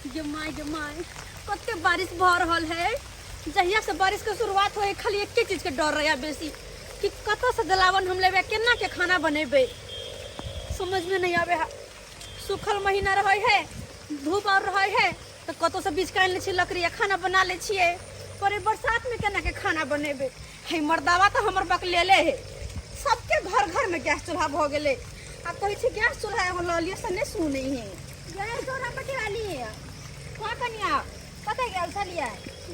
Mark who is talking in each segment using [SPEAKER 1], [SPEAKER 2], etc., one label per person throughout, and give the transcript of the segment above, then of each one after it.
[SPEAKER 1] गे my गे my, कते बारिश भऽ रहल है। जहिया से बारिश के शुरुआत होए खाली एके चीज के डर रहे बेसी कि कतऽ से जलावन हम लेबै, केना के खाना बनेबै, समझ में नहीं आवे है। सूखल महीना रहे है, धूप और रहे है तो कतौ से बीज कानि लै छियै लकड़ी आ खाना बना लै छियै, पर ई बरसात में केना के खाना बनेबै। हे मर्दावा तऽ हमर बकलेले है, सबके घर घर में गैस चूल्हा भऽ गेलै आ कहै छै गैस चूल्हा एगो लऽ लिअ, से नहि सुनै है।
[SPEAKER 2] गैस चूल्हा पटी वाली कहाँ कनिया कतऽ गेल छलियै?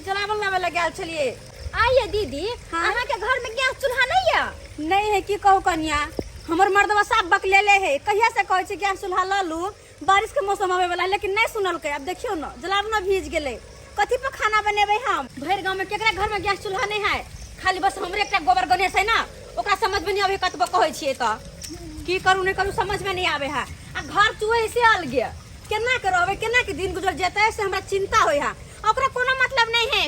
[SPEAKER 1] जलावन लाबै लए गेल छलियै।
[SPEAKER 2] आइए दीदी।
[SPEAKER 1] हाँ?
[SPEAKER 2] अहाँके घर में गैस चूल्हा नहीं है?
[SPEAKER 1] नहीं है, की कहू कनिया, हमर मर्दवा साफ बकलेले है। कहिया से कहै छै गैस चूल्हा लऽ लू, बारिश के मौसम आबै वाला है, लेकिन नहीं सुनलकै। अब देखियौ न जलावना भीज गेलै, कथी पर खाना बनेबै हम? भरि गाँव में केकरा घर में गैस चूल्हा नहीं है, खाली बस हमरे एकटा गोबर गणेश है ना, ओकरा समझ में नहीं आबै कतबो कहै छियै तऽ की करू नहीं करू समझ में नहीं आबै है। आ घर चुहे से अलगे केना के रहबै, केना के दिन गुजर जेतै से हमरा चिंता होइ है। आ ओकरा कोनो मतलब नहीं है,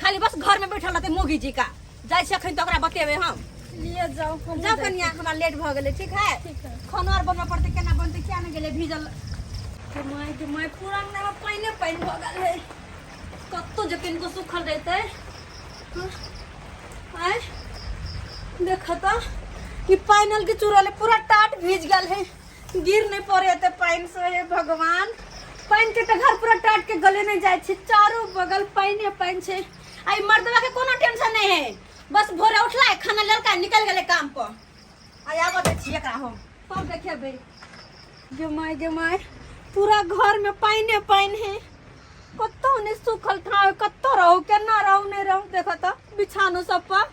[SPEAKER 1] खाली बस घर में बैठल रहतै मोगी जी का। जाइ छी अखन तऽ ओकरा बतेबै हम।
[SPEAKER 2] लिए जाओ, हम
[SPEAKER 1] जाओ कनिया, हमरा लेट भऽ गेलै। ठीक है,
[SPEAKER 2] ठीक है।
[SPEAKER 1] खाना आर बनबऽ पड़तै, केना बनतै किया नहि गेलै भीजल। गे my गे my, पूरा अंगना में पानिए पानि भऽ गेल है, कतौ जे कनिको सूखल रहितै। हँ, आँय देख तऽ ई पानि हल्की चुरल है, पूरा टाट भीज गेल है, गिर नहीं पड़े एते पानि से। हे भगवान, पानि के तऽ घर पूरा टाट के गले नहीं जाइ छै, चारू बगल पानिए पानि छै। आ ई मर्दवा के कोनो टेंशन नहीं है, बस भोरे उठला खाना लेलका निकल गेलै काम पर। आ आबऽ दै छी एकरा हम तब देखेबै। गे my गे my, पूरा घर में पानिए पानि है, कतौ नहीं सूखल ठाव, कतौ रहू केना रहू नहीं रहू। देखो तऽ बिछानो सब पर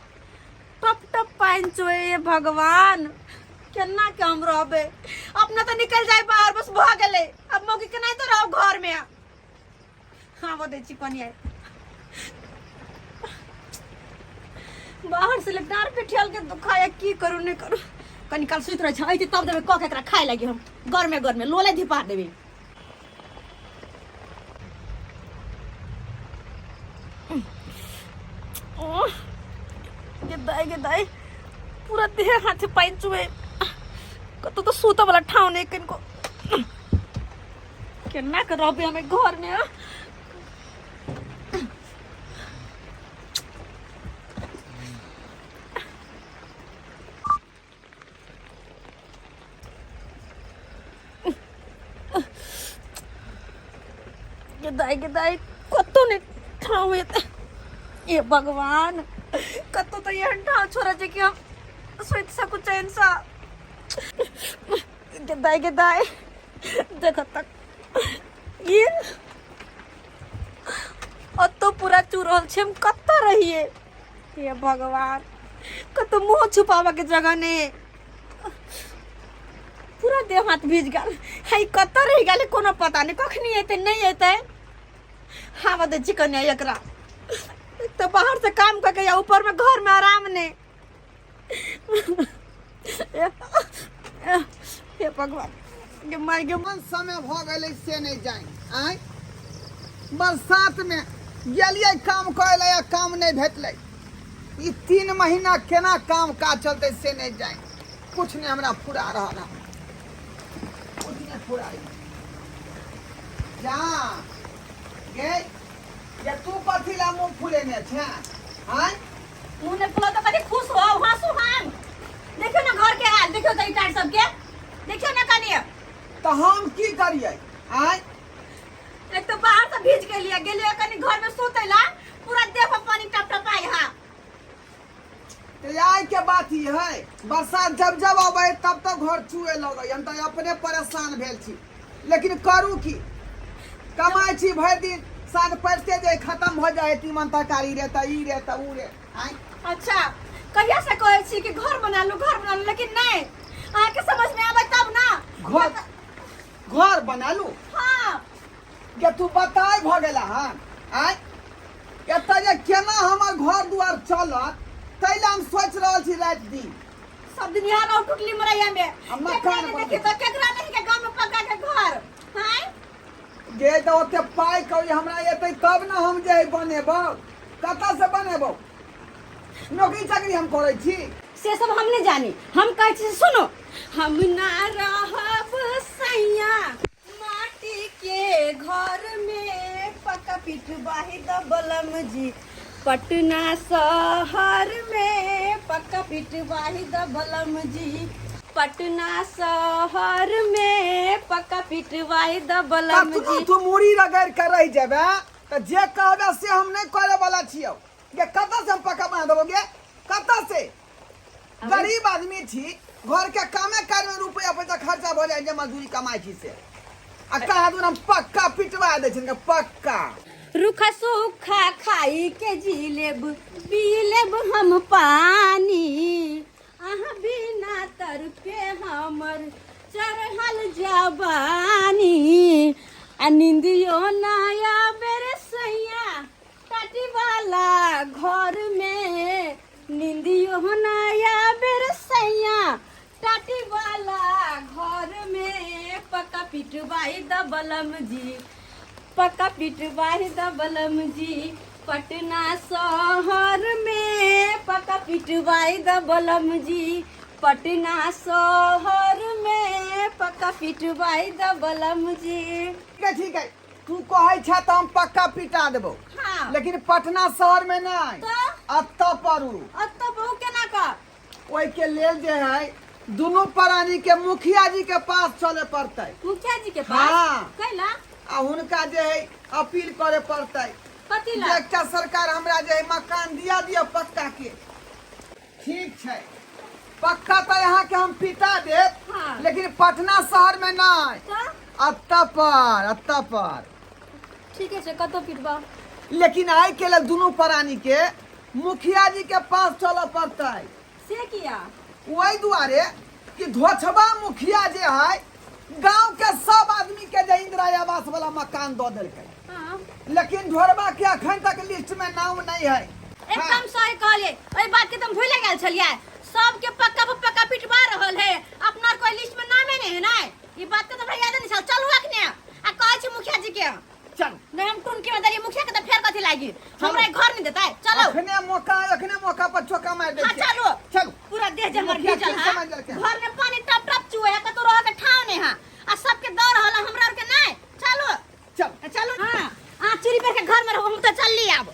[SPEAKER 1] टप टप पानि चोए। हे भगवान, केना के हम रहबै? अपना तऽ निकल जाए बाहर बस भऽ गेलै, अब मौकी केना तो रहू घर में। हाँ बतै छी कनिया, बाहर से डार पिठियल के दुखाया, की करू नहीं करू। कनी काल सुति रहै छै, अइते तब देबै कऽ के एकरा खाय लागी, हम गरमे गरमे लोले धिपा देबै। ओह, गे दाई गे दाई, पूरा देह हाथ पानि चुहे, कतौ तऽ सुतऽ वाला ठाव नहि कनिको। केना के रहबै हम घर में? गे दाई गे दाई, कतौ नहि ठाव हेतै। हे भगवान, कतौ तऽ एहन ठाव छोड़ै छै कि हम सुति सकू चैनसँ। गे दाई गे दाई, देख तक ये ओतौ पूरा चुरल छै, हम कतऽ रहिए? हे भगवान, कतौ मुँह छुपाबऽ के जगह नहीं, पूरा देह हाथ भीज गेल है। कतऽ रहि गेल कोनो पता नहीं, कखनी एतै नहीं एतै। हाँ बतै छी कनिया, एकरा एक तऽ बाहर से काम कऽ के या ऊपर में घर में आराम नहीं। हे भगवान गे माय गे।
[SPEAKER 3] कोन समय भऽ गेलै से नहि जानि। आँय, बरसातमे गेलियै काम करै लए आ काम नहि भेटलै। ई 3 महीना केना काम काज चलतै से नहि जानि। कुछ नहि हमरा फुरा रहल हन, कुछ नहि फुरा। जा गे, ये तू कथी ला मुँह फुलेने छे? आँय,
[SPEAKER 1] मुँह नहि फुलाउ तऽ कनि खुश हो, हँसू। हम देखियौ ने घर के हाल, देखियौ तऽ ईटा सबके देखियौ ने कनि।
[SPEAKER 3] तऽ हम की करियै? आँय,
[SPEAKER 1] एक तऽ बाहर से भीज गेलियै, गेलियै कनि घर में सुतै ला, पूरा देह पर पानी टप टपाई। हा
[SPEAKER 3] तऽ आइ के बात ई है, बरसात जब जब अबै तब तब घर चुए लगै। हम तऽ अपने परेशान भेल छी, लेकिन करू की? कमाइ छी भरि दिन, साँझ पड़िते जे खत्म भऽ जाइ है तीमन तरकारी रे तऽ ई रे तऽ ऊ रे। आँय,
[SPEAKER 1] अच्छा, कहिया से कहै छी कि घर बना लू, घर बना लू, लेकिन नहीं अहाँके समझ में आबै तब ना।
[SPEAKER 3] घर घर बना लू?
[SPEAKER 1] हाँ।
[SPEAKER 3] के तू बताय भऽ गेला हन? आँय, एतऽ जे केना हमर घर दुआर चलत ताहि लए हम सोचि रहल छी राति दिन।
[SPEAKER 1] सब दिन यहाँ रहो टुटली मरैया में।
[SPEAKER 3] आ मकान
[SPEAKER 1] केकरा नहीं
[SPEAKER 3] बनबै।
[SPEAKER 1] देखी तो केकरा नहीं के गांव में पक्का के घर हैं?
[SPEAKER 3] गे तऽ ओते पाइ कौड़ी हमरा एतै तब ने हम जे है बनेबौ। कतऽ से बनेबौ? नौकरी चाकरी हम करै छी
[SPEAKER 1] से सब हम नहीं जानी। हम कहै छी सुनो, हम ना रहब सैया माटी के घर में। पक्का पिटवाही द बलम जी पटना शहर में पक्का पिटवाही द बलम जी पटना शहर में पक्का पिटवाही द बलम
[SPEAKER 3] कतनो
[SPEAKER 1] जी।
[SPEAKER 3] तू मुड़ी रगड़ के रह जेबे तऽ जे कहबे से हम नहि करे वाला छियौ। गे कतऽ से हम पक्का बना देबो गे? कतऽ से? गरीब आदमी छी, घर के कामे काज में रुपया पैसा खर्चा भऽ जाइ जे मजदूरी कमाइ छी से। आ कहाँ दूर हम पक्का पिटवा दै छियन पक्का।
[SPEAKER 1] रूखा सूखा खाई के जी लेब पी लेब हम पानी अहाँ बिना तरफे हमर चढ़ल जवानी आ निंदियो ना आवे रे सैया टाटी वाला घर में निंदियो ना आवे रे सैया टाटी वाला घर में पक्का पिटवाई द बलम जी पक्का पिटवाई द बलम जी पटना शहर में पक्का पिटवाई द बलम जी पटना शहर में पक्का पिटवाई द बलम जी।
[SPEAKER 3] ठीक है ठीक है, तू कहै छ तऽ हम पक्का पिटा देबौ।
[SPEAKER 1] हाँ।
[SPEAKER 3] लेकिन पटना शहर में नहीं,
[SPEAKER 1] तऽ?
[SPEAKER 3] अतऽ परू।
[SPEAKER 1] अतऽ बहु केना कऽ?
[SPEAKER 3] ओहि के लेल जे है दुनू प्राणी के मुखिया जी के पास चले पड़तै।
[SPEAKER 1] मुखिया जी के पास?
[SPEAKER 3] हाँ।
[SPEAKER 1] कैला?
[SPEAKER 3] आ हुनका जे है अपील करे पड़तै।
[SPEAKER 1] कथी ला?
[SPEAKER 3] जे एकटा सरकार हमरा जे है मकान दिया दिया पक्का के। ठीक छै, पक्का तऽ यहाँ के हम पिटा देब।
[SPEAKER 1] हाँ।
[SPEAKER 3] लेकिन पटना शहर में नहीं,
[SPEAKER 1] तऽ?
[SPEAKER 3] अतऽ पर, अतऽ पर।
[SPEAKER 1] ठीके छै, कतौ पिटबा।
[SPEAKER 3] लेकिन आइ के लेल दुनू प्राणी के मुखिया जी के पास चलऽ पड़तै।
[SPEAKER 1] से किया?
[SPEAKER 3] ओहि दुआरे कि धोछबा मुखिया जे है गांव के सब आदमी के जे इंदिरा आवास वाला मकान दऽ देलकै।
[SPEAKER 1] हाँ।
[SPEAKER 3] लेकिन ढोरबा के अखन तक लिस्ट में नाम नहीं है।
[SPEAKER 1] एकदम सही कहलिए, ओहि बात के तुम भूले गेल छलियै। सबके पक्का पर पक्का पिटवा रहल है, अपना कोई लिस्ट में नामे नहीं है ना। ई बात के तो हमरा याद नहीं छल। चलू अखने आ कहै छी मुखिया जी के।
[SPEAKER 3] चल।
[SPEAKER 1] नहीं हम टुनकी में दलिए मुखिया के तो फेर कथी लागी, हमरा घर नहीं देता है। चलो।
[SPEAKER 3] अखने मौका पर चौका मार दे।
[SPEAKER 1] हाँ, चलो।
[SPEAKER 3] चलो।
[SPEAKER 1] पूरा देह जे हमर
[SPEAKER 3] मुखिया
[SPEAKER 1] भीजल
[SPEAKER 3] की
[SPEAKER 1] है।
[SPEAKER 3] समझ लेलकै?
[SPEAKER 1] घर में पानी टप टप चुए है, कतौ रह के ठाव नहीं है। आ सबके दौड़ होला, हमरा आर के नहीं। चलो।
[SPEAKER 3] चल।
[SPEAKER 1] चलो। हाँ, आ चूड़ी पहन के घर में रहो, हम तो चल ली आब।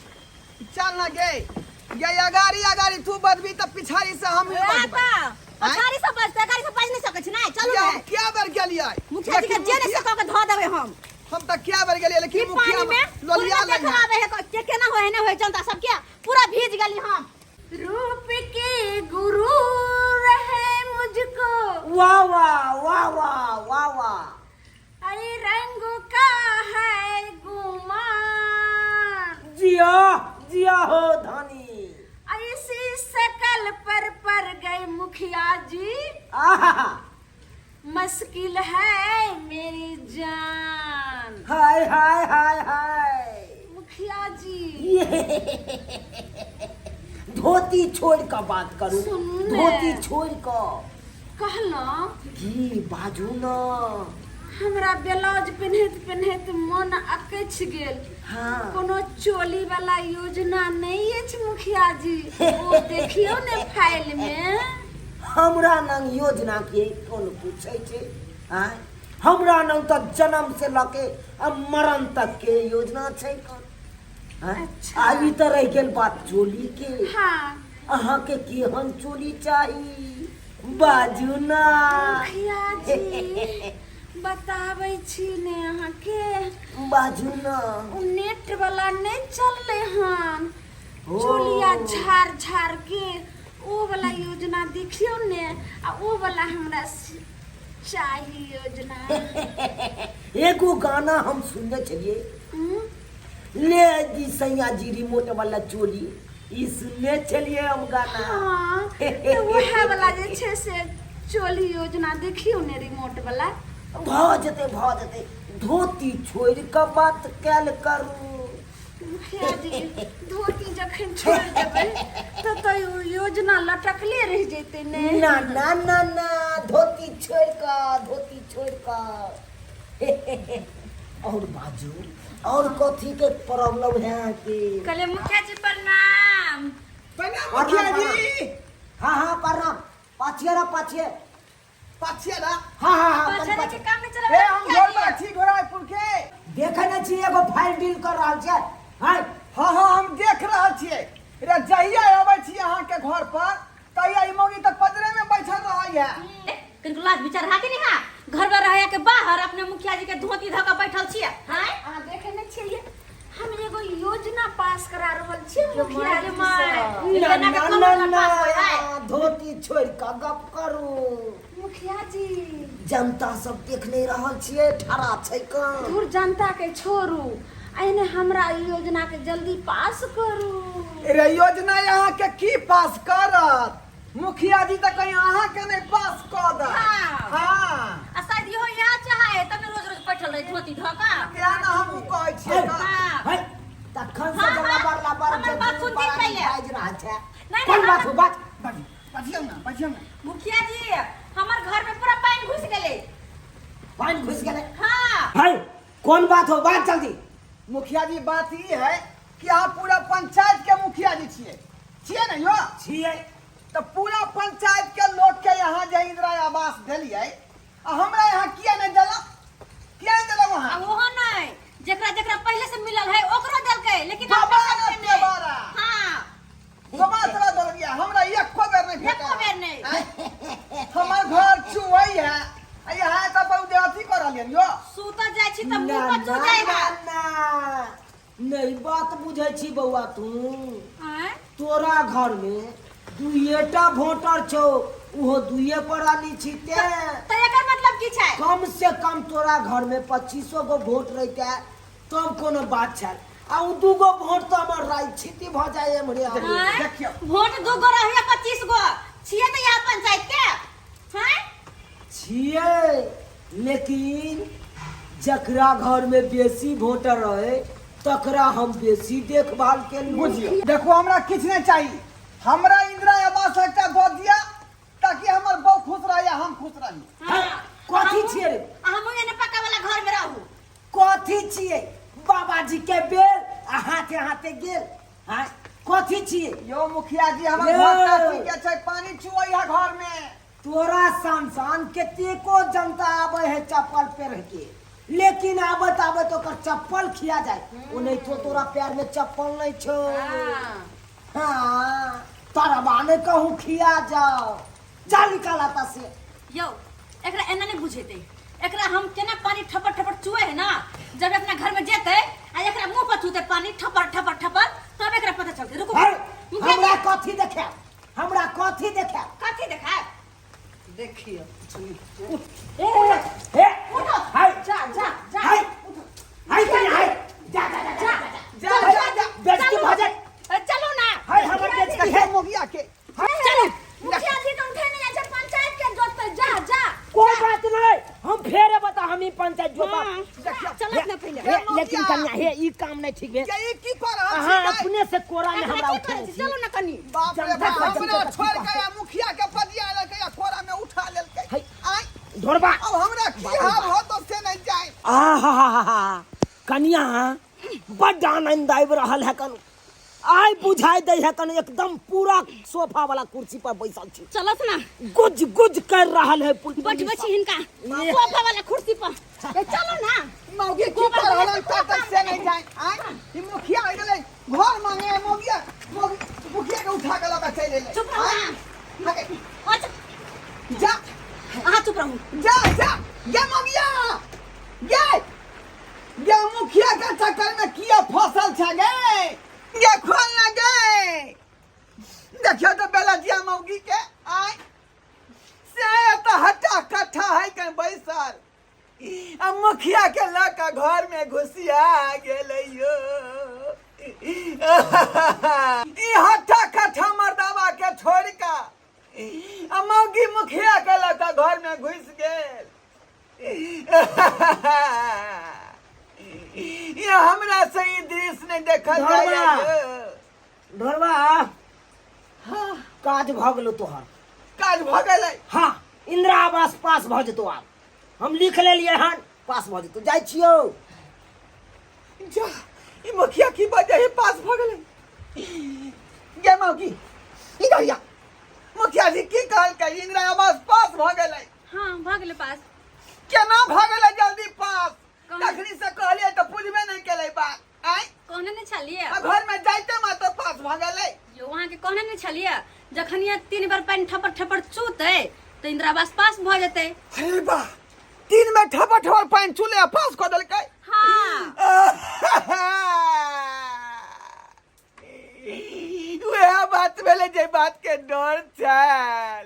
[SPEAKER 3] चल ना गे। ये अगाड़ी अगाड़ी तू बदबी त पिछाड़ी से हम ही
[SPEAKER 1] ए,
[SPEAKER 3] बदबै।
[SPEAKER 1] ता, पछाड़ी से बचते, अगाड़ी से बच नहीं सकै छी ना। चलू
[SPEAKER 3] ये
[SPEAKER 1] ना।
[SPEAKER 3] हम क्या बेर गेलियै?
[SPEAKER 1] मुखिया जी के
[SPEAKER 3] लेकिन
[SPEAKER 1] जे नहीं
[SPEAKER 3] मुखिया-
[SPEAKER 1] सको के धो देबै हम।
[SPEAKER 3] हम त क्या बेर गेलियै, लेकिन
[SPEAKER 1] ई
[SPEAKER 3] मुखिया
[SPEAKER 1] पानी में
[SPEAKER 3] लोलिया
[SPEAKER 1] पूरा
[SPEAKER 3] लई
[SPEAKER 1] देखल आबै है, के केना होय है, नहीं होय, जनता सब के पूरा भीज गेली हम।
[SPEAKER 2] रूप के गुरु रहे मुझको।
[SPEAKER 4] वाह वाह वाह वाह वाह वाह।
[SPEAKER 2] अरे रंग का है गुमान।
[SPEAKER 4] जिया जिया हो धनी।
[SPEAKER 2] ऐसी शकल पर पर गए मुखिया जी।
[SPEAKER 4] आहा।
[SPEAKER 2] मुश्किल है मेरी जान।
[SPEAKER 4] हाय हाय हाय हाय।
[SPEAKER 2] मुखिया जी।
[SPEAKER 4] धोती छोड़ के बात करू।
[SPEAKER 2] सुनू ने।
[SPEAKER 4] धोती छोड़ के।
[SPEAKER 2] कहलहुँ।
[SPEAKER 4] की बाजू न।
[SPEAKER 2] हमरा ब्लाउज पेन्हैत पेन्हैत मन अकछि गेल।
[SPEAKER 4] हाँ।
[SPEAKER 2] कोनो चोली वाला योजना नहीं अछि मुखिया जी, ओ देखियौ ने फाइल में।
[SPEAKER 4] हमरा नंग योजना के कोन पूछै छै? आँय, हमरा नंग तऽ जन्म से लऽ के आ मरण तक के योजना छै कोन? आँय?
[SPEAKER 2] अच्छा।
[SPEAKER 4] आ ई तऽ रहि गेल बात चोली के।
[SPEAKER 2] हाँ।
[SPEAKER 4] अहाँ के केहन चोली चाही बाजू ना।
[SPEAKER 2] मुखिया जी बताबै छी ने अहाँके।
[SPEAKER 4] बाजू ना।
[SPEAKER 2] ओ नेट वाला नहि चललै हन,
[SPEAKER 4] ओ।
[SPEAKER 2] चोलिया झाड़ झाड़ के ओ वाला योजना देखियौ ने, आ ओ वाला हमरा चाही योजना।
[SPEAKER 4] एगो गाना हम सुनने छलियै, ले जी सैया जी रिमोट वाला चोली, ई सुनने छलियै हम गाना।
[SPEAKER 2] हाँ, तऽ वएह वाला जे छै से चोली योजना देखियौ ने रिमोट वाला।
[SPEAKER 4] भऽ जेतै भऽ जेतै, धोती छोड़ि कऽ बात कयल करू।
[SPEAKER 2] मुखिया जी धोती जखन छोड़ि देबै तऽ तऽ ओ योजना लटकले रहि जेतै ने।
[SPEAKER 4] ना ना ना ना, धोती छोड़ि कऽ, धोती छोड़ि कऽ। और बाजू, और कथी के प्रॉब्लम है अहाँके?
[SPEAKER 1] कहलियै मुखिया जी प्रणाम।
[SPEAKER 3] प्रणाम मुखिया जी।
[SPEAKER 4] हाँ हाँ प्रणाम। पाछिए रह, पाछिए।
[SPEAKER 3] पाछिए रह।
[SPEAKER 4] हाँ हाँ हाँ,
[SPEAKER 1] पाछिए
[SPEAKER 4] तनी
[SPEAKER 1] के
[SPEAKER 4] पाछिए।
[SPEAKER 1] काम नहीं चलाबै
[SPEAKER 3] ए, हम
[SPEAKER 1] मुखिया
[SPEAKER 3] घर
[SPEAKER 1] जी।
[SPEAKER 3] में छी घोड़ापुर के।
[SPEAKER 4] देखै नहि छी एगो फाइल डील कर रहल छै आँय।
[SPEAKER 3] हाँ हाँ, हम देख रहल छियै रे, जहिया अबै छी अहाँके घर पर तहिया ई मौगी तऽ पजरे में बैठल रहै है।
[SPEAKER 1] कनिको लाज विचार हा कि नहीं हा? घर में रहे के बाहर अपने मुखिया जी के धोती धऽ के बैठल छियै, हैं?
[SPEAKER 2] अहाँ देखे नहि छियै, हम एगो योजना पास करा रहल छियै मुखिया जी से।
[SPEAKER 4] ना
[SPEAKER 1] एना
[SPEAKER 4] ना
[SPEAKER 1] के
[SPEAKER 4] ना
[SPEAKER 1] कमर
[SPEAKER 4] ना
[SPEAKER 1] पास होय है।
[SPEAKER 4] धोती छोड़ि कऽ गप करू।
[SPEAKER 2] मुखिया जी,
[SPEAKER 4] जनता सब देख नहि रहल छियै, ठड़ा छै कन।
[SPEAKER 2] दूर जनता के छोड़ू, एहने हमरा ई योजना के जल्दी पास करू।
[SPEAKER 3] रे योजना अहाँके की पास करत? मुखिया जी तऽ कहीं अहाँके नहि पास कऽ दे।
[SPEAKER 1] हाँ।
[SPEAKER 3] हाँ।
[SPEAKER 1] आ शायद इहो यहाँ चाहे तब ने रोज रोज बैठल रहे धोती धऽ के।
[SPEAKER 3] तें ने हमहूँ कहै छियै।
[SPEAKER 1] हाँ।
[SPEAKER 4] है, तखन से
[SPEAKER 1] हाँ,
[SPEAKER 4] जब
[SPEAKER 1] हाँ,
[SPEAKER 4] लबर लबर
[SPEAKER 1] हमर
[SPEAKER 4] जे
[SPEAKER 1] बात
[SPEAKER 4] दुनू
[SPEAKER 1] सुनथिन
[SPEAKER 4] प्राणी
[SPEAKER 1] पहिले।
[SPEAKER 4] बाजि रहल छै।
[SPEAKER 1] नहीं,
[SPEAKER 4] कोन
[SPEAKER 1] नहीं,
[SPEAKER 4] बात हो बात?
[SPEAKER 3] बजियौ ने, बजियौ ने।
[SPEAKER 1] मुखिया जी, हमर घर में पूरा पानी घुस गेलै।
[SPEAKER 4] पानि घुसि गेलै?
[SPEAKER 1] हाँ।
[SPEAKER 4] है, कोन बात हो बात जल्दी।
[SPEAKER 3] मुखिया जी, बात ई है कि अहाँ पूरा पंचायत के मुखिया जी छियै, छियै ने यो?
[SPEAKER 4] छियै।
[SPEAKER 3] तऽ पूरा पंचायत के लोग के यहाँ जे इंदिरा आवास देलियै, आ हमरा यहाँ किया नहि देलक? किया नहि देलक
[SPEAKER 1] आ
[SPEAKER 3] वहाँ?
[SPEAKER 1] ओहो नहीं, जेकरा जेकरा पहले से मिलल है ओकरो देलकै, लेकिन अपना
[SPEAKER 3] दोबारा
[SPEAKER 1] सबके नहीं।
[SPEAKER 3] दोबारा।
[SPEAKER 1] हाँ।
[SPEAKER 3] दोबारा तोरा देलकै, हमरा एको बेर नहि भेटल।
[SPEAKER 1] एको बेर नहि।
[SPEAKER 3] आँय? हमर घर चुहै है आ यहाँ तऽ बहुत अथी कर रहलियै यो।
[SPEAKER 1] सुतऽ जाइ छी तऽ
[SPEAKER 4] ना
[SPEAKER 1] मुंह पर
[SPEAKER 4] ना
[SPEAKER 1] चू जाइ
[SPEAKER 4] ना
[SPEAKER 1] है।
[SPEAKER 4] ना, नहीं बात बुझै छी बौआ तू।
[SPEAKER 1] आँय?
[SPEAKER 4] तोरा घर में दुइएटा वोटर छौ, उहो दुइए प्राणी छी, तें।
[SPEAKER 1] तऽ एकर मतलब की छै?
[SPEAKER 4] कम से कम तोरा घर में 25 गो वोट रहिते तब कोनो बात छल, आ उ 2 गो वोट तऽ हमर राइ छिती भऽ जाय एम्हरे आम्हरे।
[SPEAKER 1] आँय?
[SPEAKER 3] देखियौ।
[SPEAKER 1] वोट 2 गो रहिए 25 गो छियै तऽ यहाँ पंचायत के हैं।
[SPEAKER 4] छियै, लेकिन जकरा घर में बेसी वोटर रहे तकरा हम बेसी देखभाल केलहुँ।
[SPEAKER 3] बुझियौ, देखो, हमरा किछु नहि चाही, हमरा इंदिरा आवास एकटा दऽ दिअ ताकि हमर बहू खुश रहे आ हम खुश रही।
[SPEAKER 4] है, कथी छियै रे?
[SPEAKER 1] आ हमहूँ एने पक्का वाला घर में रहू।
[SPEAKER 4] कथी छियै बाबाजी के बेल आ हाथे हाथे गेल? हाँ, कथी छियै?
[SPEAKER 3] यो मुखिया जी, हमर
[SPEAKER 4] यौ।
[SPEAKER 3] घर काची के छै, पानी चुअै है घर में।
[SPEAKER 4] तोरा सान सान कतेको जनता आबै है चप्पल पेर के, लेकिन आबत आबत ओकर चप्पल खिया जाए, ओनाहितो तोरा पैर में चप्पल नहीं छौ। हाँ, तारा बाने कहूँ खिया जाओ, जा निकाल आता से।
[SPEAKER 1] यौ, एकरा एना नहीं बुझेते, एकरा हम केना पानी ठपर ठपर चुए है ना, जब अपना घर में जेते आ एकरा मुंह पर चूते पानी ठपर ठपर ठपर, तब एकरा पता चलते। रुको
[SPEAKER 4] है,
[SPEAKER 1] मुखिया
[SPEAKER 4] हमरा
[SPEAKER 1] जी।
[SPEAKER 4] कथी देखे? हमरा कथी देखे?
[SPEAKER 1] कथी देखाय?
[SPEAKER 3] देखियौ।
[SPEAKER 4] ए हे,
[SPEAKER 1] उठो।
[SPEAKER 4] हाय।
[SPEAKER 2] जा जा जा।
[SPEAKER 4] हाय हाय, कहीं हाय, जा जा जा जा।
[SPEAKER 3] जा जा जा।
[SPEAKER 4] बेइज्जती भऽ जाए।
[SPEAKER 1] चलो ना।
[SPEAKER 4] हाय, हमर बेइज्जती
[SPEAKER 3] देखियौ
[SPEAKER 4] है।
[SPEAKER 3] मोगिया के।
[SPEAKER 1] चलो।
[SPEAKER 2] मुखिया जी के उठे नहीं छै, पंचायत के जोतते, जा जा।
[SPEAKER 4] कोई बात नहीं, हम फेर बता, हम ही पंचायत जोता।
[SPEAKER 3] देखियौ।
[SPEAKER 1] चलो अपना पहले।
[SPEAKER 4] हे, लेकिन कन्या हे, ई काम नहीं ठीक भेल।
[SPEAKER 3] के ई की कर रहल
[SPEAKER 4] अहाँ
[SPEAKER 3] छी?
[SPEAKER 4] अपने से कोरा में
[SPEAKER 1] एकरा
[SPEAKER 4] हमरा
[SPEAKER 1] की
[SPEAKER 4] उठेने
[SPEAKER 1] करै छी?
[SPEAKER 4] छी।
[SPEAKER 1] चलो ना कनी।
[SPEAKER 3] बाप रे
[SPEAKER 4] जनता
[SPEAKER 3] बाप,
[SPEAKER 4] के
[SPEAKER 3] हमरा
[SPEAKER 4] जनता
[SPEAKER 3] छोड़
[SPEAKER 4] की
[SPEAKER 3] के आ मुखिया के पदिया लेलकै आ कोरा में उठा लेलकै।
[SPEAKER 4] है।
[SPEAKER 3] आय,
[SPEAKER 4] ढोरबा।
[SPEAKER 3] अब हमरा की हाल होतो से नहीं जाए।
[SPEAKER 4] आहा, कनिया, बड्ड आनंद आबि रहल है कन, आइ बुझाइ दै है कन एकदम पूरा सोफा वाला कुर्सी पर बैसल छी।
[SPEAKER 1] चलत ना।
[SPEAKER 4] गुज गुज कर रहल है पुल।
[SPEAKER 1] बैठबै छी हिनका सोफा वाला कुर्सी पर। ए, चलो ना।
[SPEAKER 3] मौगी की कर रहल तक से नहीं जाए। आय, ई मुखिया आ गेलै घर मांगे, मौगिया मौगी मुखिया के उठा के लऽ के चलि एलै।
[SPEAKER 1] चुप रहू।
[SPEAKER 3] आय, हगे,
[SPEAKER 1] अच्छा।
[SPEAKER 3] जा।
[SPEAKER 1] अहाँ चुप रहू।
[SPEAKER 3] जा जा गे मौगिया, गे गे, मुखिया के चक्कर में किया फसल छ गे? गे खोल ना गे, देखियो तो बेलजिया मौगी के। आय, से तो हट्टा कट्ठा है के बैसल आ मुखिया के लऽ कऽ घर में घुसिया गेलै यो। ई हट्टा कट्ठा मर्दाबा के छोड़ कऽ आ मौगी मुखिया के लऽ कऽ घर में घुसि गेल। ये हमरा से ई दृश्य नहि देखल
[SPEAKER 4] धर्मा।
[SPEAKER 3] जाइए।
[SPEAKER 4] ढोरबा, काज भऽ गेलो तोहर।
[SPEAKER 3] काज भऽ गेलै?
[SPEAKER 4] हाँ, इंदिरा आवास पास भऽ जेतौ आब, हम लिख लेलियै हन, पास भऽ जेतौ, जाइ छियौ।
[SPEAKER 3] जा, ई मुखिया की बजे ही पास भऽ गेलै? गे मौगी, ई गैया मुखिया जी की कहलकै? इंदिरा आवास पास भऽ गेलै?
[SPEAKER 1] हाँ, भऽ गेलै पास।
[SPEAKER 3] केना भऽ गेलै जल्दी पास? तखनी से कहलिए तऽ बुझबे नहि केलै बात आय।
[SPEAKER 1] कहने नहीं छलिए?
[SPEAKER 3] आ घर में जाइते मात्र पास भऽ गेलै।
[SPEAKER 1] यो, अहाँ के कहने नहीं छलिए, जखन ये 3 बार पानि ठपर ठपर चूतै तऽ इंदिरा आवास पास भऽ जेतै।
[SPEAKER 3] अरे बा, 3 में ठपर ठपर पानि चूले आ पास कऽ देलकै।
[SPEAKER 1] हाँ।
[SPEAKER 3] वएह बात भेलै जे बात के डर छल।